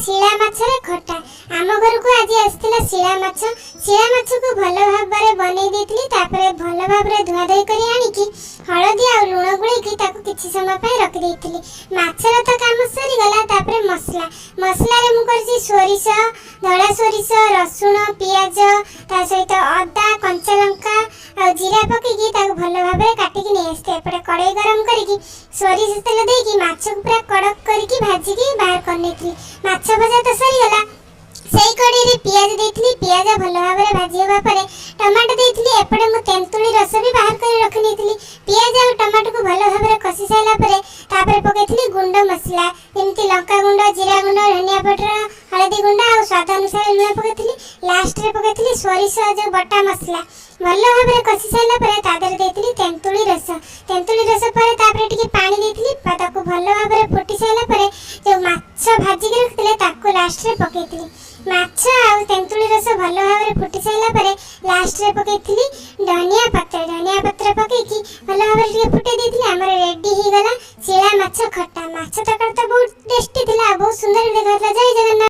ଶିଳା ମାଛରେ ଖଟା। ଆମ ଘରକୁ ଆଜି ଆସିଥିଲା ଶିଳା ମାଛ। ଶିଳା ମାଛକୁ ଭଲ ଭାବରେ ବନେଇ ଦେଇଥିଲି। ତାପରେ ଭଲ ଭାବରେ ଧୁଆ ଧୋଇ କରି ଆଣିକି ହଳଦୀ ଆଉ ଲୁଣ ଗୋଳେଇକି ତାକୁ କିଛି ସମୟ ପାଇଁ ରଖିଦେଇଥିଲି। ମାଛର ତ କାମ ସରିଗଲା। ତାପରେ ମସଲା। ମସଲାରେ ମୁଁ କରିଛି ସୋରିଷ, ଧଳା ସୋରିଷ, ରସୁଣ, ପିଆଜ, ତା ସହିତ ଅଦା, କଞ୍ଚା ଲଙ୍କା ଆଉ ଜିରା ପକେଇକି ତାକୁ ଭଲ ଭାବରେ କାଟିକି ନେଇ ଆସିଥିଲି। ଏପଟେ କଡ଼େଇ ଗରମ କରିକି ସୋରିଷ ତେଲ ଦେଇକି ମାଛକୁ ପୁରା କଡ଼କ କରିକି ଭାଜିକି ବାହାର କରିନେଇଥିଲି। ମାଛ ଭଜା ତ ସରିଗଲା। ସେଇ କଡ଼େଇରେ ପିଆଜ ଦେଇଥିଲି। ପିଆଜ ଭଲ ଭାବରେ ଭାଜି ହେବା ପରେ ଟମାଟୋ ଦେଇଥିଲି। ଏପଟେ ମୁଁ ତେନ୍ତୁଳି ରସ ବି ବାହାର କରି ରଖିନେଇଥିଲି। ପିଆଜ ଆଉ ଟମାଟୋକୁ ଭଲ ଭାବରେ କଷି ସାରିଲା ପରେ ତାପରେ ପକେଇଥିଲି ଗୁଣ୍ଡ ମସଲା, ଯେମିତି ଲଙ୍କା ଗୁଣ୍ଡ, ଜିରା ଗୁଣ୍ଡ, ଧନିଆ ପାଉଡର, ହଳଦୀ ଗୁଣ୍ଡ ଆଉ ସ୍ୱାଦ ଅନୁସାରେ ଲୁଣ ପକେଇଥିଲି। ଲାଷ୍ଟରେ ପକେଇଥିଲି ସୋରିଷ ଯେଉଁ ବଟା ମସଲା। ଭଲ ଭାବରେ କଷି ସାରିଲା ପରେ ତା ଦେହରେ ଦେଇଥିଲି ତେନ୍ତୁଳି ରସ। ତେନ୍ତୁଳି ରସ ପରେ ତାପରେ ଟିକେ ପାଣି ଦେଇଥିଲି। ତାକୁ ଭଲ ଭାବରେ ଫୁଟି ସାରିଲା ପରେ ଯେଉଁ ମାଛ ଭାଜିକି ରଖିଥିଲେ, ତାକୁ ଲାଷ୍ଟରେ ପକେଇଥିଲି। ମାଛ ଆଉ ତେନ୍ତୁଳି ରସ ଭଲ ଭାବରେ ଫୁଟି ସାରିଲା ପରେ ଲାଷ୍ଟରେ ପକେଇଥିଲି ଧନିଆ ପତ୍ର। ଧନିଆ ପତ୍ର ପକେଇକି ଭଲ ଭାବରେ ଟିକେ ଫୁଟେଇ ଦେଇଥିଲି। ଆମର ରେଡି ହେଇଗଲା ଶିଳା ମାଛ ଖଟା। ମାଛ ତରକାରୀ ତ ବହୁତ ଟେଷ୍ଟି ଥିଲା ଆଉ ବହୁତ ସୁନ୍ଦର ବି ଦେଖାଯାଉଥିଲା। ଜୟ ଜଗନ୍ନାଥ।